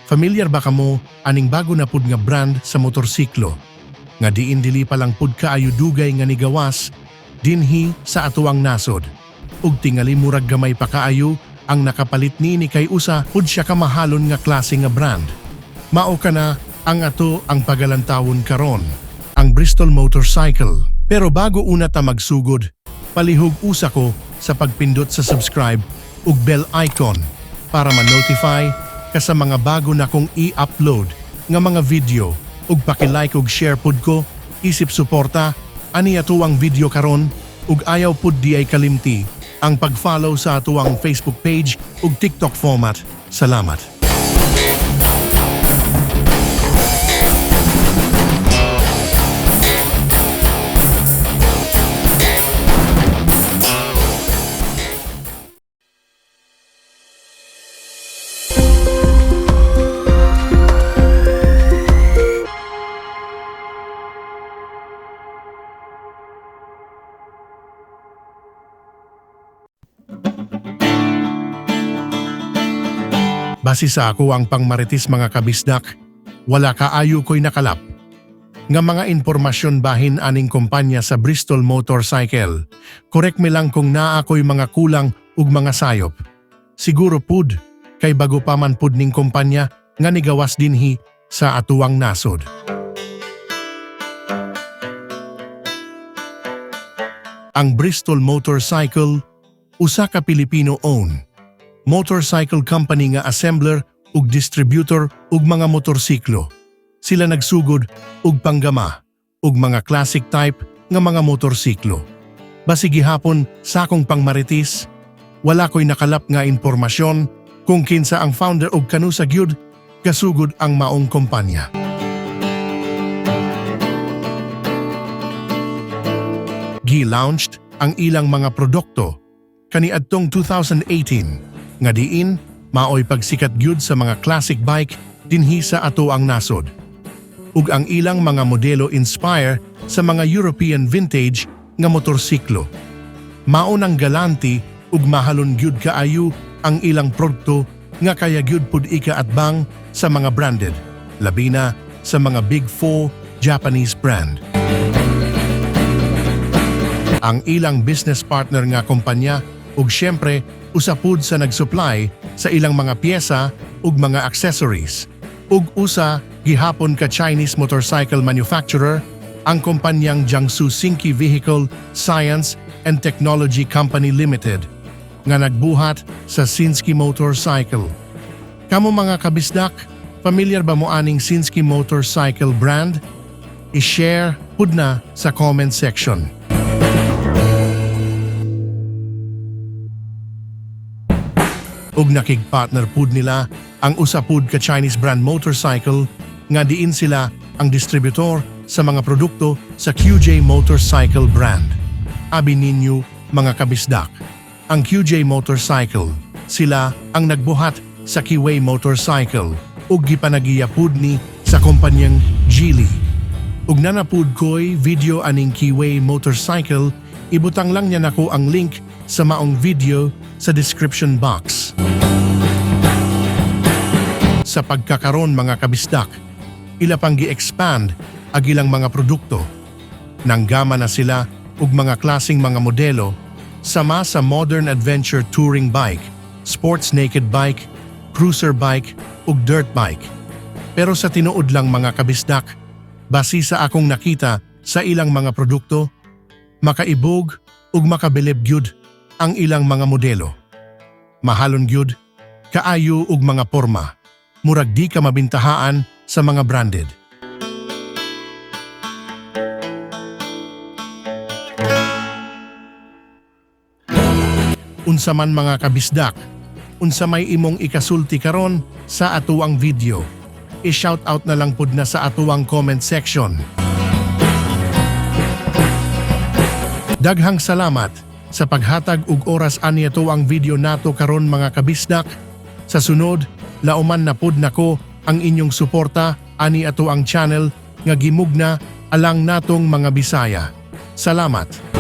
Familiar ba kamo aning bago na pud nga brand sa motorsiklo? Nga diin dili pa lang pud kaayo dugay nga nigawas dinhi sa atuang nasod. Ug tingali murag gamay pa kaayo ang nakapalit niini kay usa pud siya ka mahalon nga klase nga brand. Mao kana ang ato ang pagalantawon karon, ang Bristol Motorcycle. Pero bago una ta magsugod, palihog usa ko sa pagpindot sa subscribe ug bell icon para ma-notify ka sa mga bago na kong i-upload nga mga video, ug paki-like ug share pud ko isip suporta ani atuang video karon, ug ayaw pud diay kalimti ang pag-follow sa atuang Facebook page ug TikTok format. Salamat. Base sa ako ang pangmaritis, mga kabisdak, wala kaayo ko'y nakalap nga mga impormasyon bahin aning kumpanya sa Bristol Motorcycle. Correct me lang kung naa ko'y mga kulang ug mga sayop. Siguro pud kay bago pa man pud ning kumpanya nga nigawas dinhi sa atuang nasod. Ang Bristol Motorcycle, usa ka Filipino-owned motorcycle company nga assembler ug distributor ug mga motorsiklo. Sila nagsugod ug panggama ug mga classic type nga mga motorsiklo. Basi gihapon sa akong pangmaritis, wala ko'y nakalap nga impormasyon kung kinsa ang founder ug kanusa gyud kasugod ang maong kumpanya. Gi-launched ang ilang mga produkto kaniadtong 2018 nga diin maoy pagsikat gyud sa mga classic bike dinhi sa ato ang nasod. Ug ang ilang mga modelo inspire sa mga European vintage nga motorsiklo. Mao nang galanti ug mahalon gyud kaayo ang ilang produkto nga kaya gyud pud ika-atbang sa mga branded, labi na sa mga Big Four Japanese brand. Ang ilang business partner nga kumpanya ug syempre usa pud sa nag-supply sa ilang mga pyesa ug mga accessories, ug usa gihapon ka Chinese motorcycle manufacturer, ang kumpanyang Jiangsu Sinky Vehicle Science and Technology Company Limited nga nagbuhat sa Sinski Motorcycle. Kamo, mga kabisdak, familiar ba mo aning Sinski Motorcycle brand? I-share pud na sa comment section. Ug nakig-partner pud nila ang usa pud ka Chinese brand motorcycle nga diin sila ang distributor sa mga produkto sa QJ Motorcycle brand. Abi ninyo, mga kabisdak, ang QJ Motorcycle, sila ang nagbuhat sa Keeway Motorcycle ug gipanagiya pud ni sa kumpanyang Geely. Ug naa na pud ko'y video aning Keeway Motorcycle, ibutang lang niya nako ang link sa maong video sa description box. Sa pagkakaron, mga kabisdak, ila pang gi-expand ag ilang mga produkto. Nanggama na sila og mga klaseng mga modelo sama sa modern adventure touring bike, sports naked bike, cruiser bike ug dirt bike. Pero sa tinuod lang, mga kabisdak, basi sa akong nakita sa ilang mga produkto, makaibog ug makabilib gyud ang ilang mga modelo. Mahalon gyud kaayo ug mga porma, murag di ka mabintahaan sa mga branded. Unsa man, mga kabisdak, unsa may imong ikasulti karon sa atuang video? I-shout out na lang pud na sa atuang comment section. Daghang salamat sa paghatag og oras ani atuang video nato karon, mga kabisdak. Sa sunod, lauman na pud nako ang inyong suporta ani ato ang channel nga gimugna alang natong mga Bisaya. Salamat.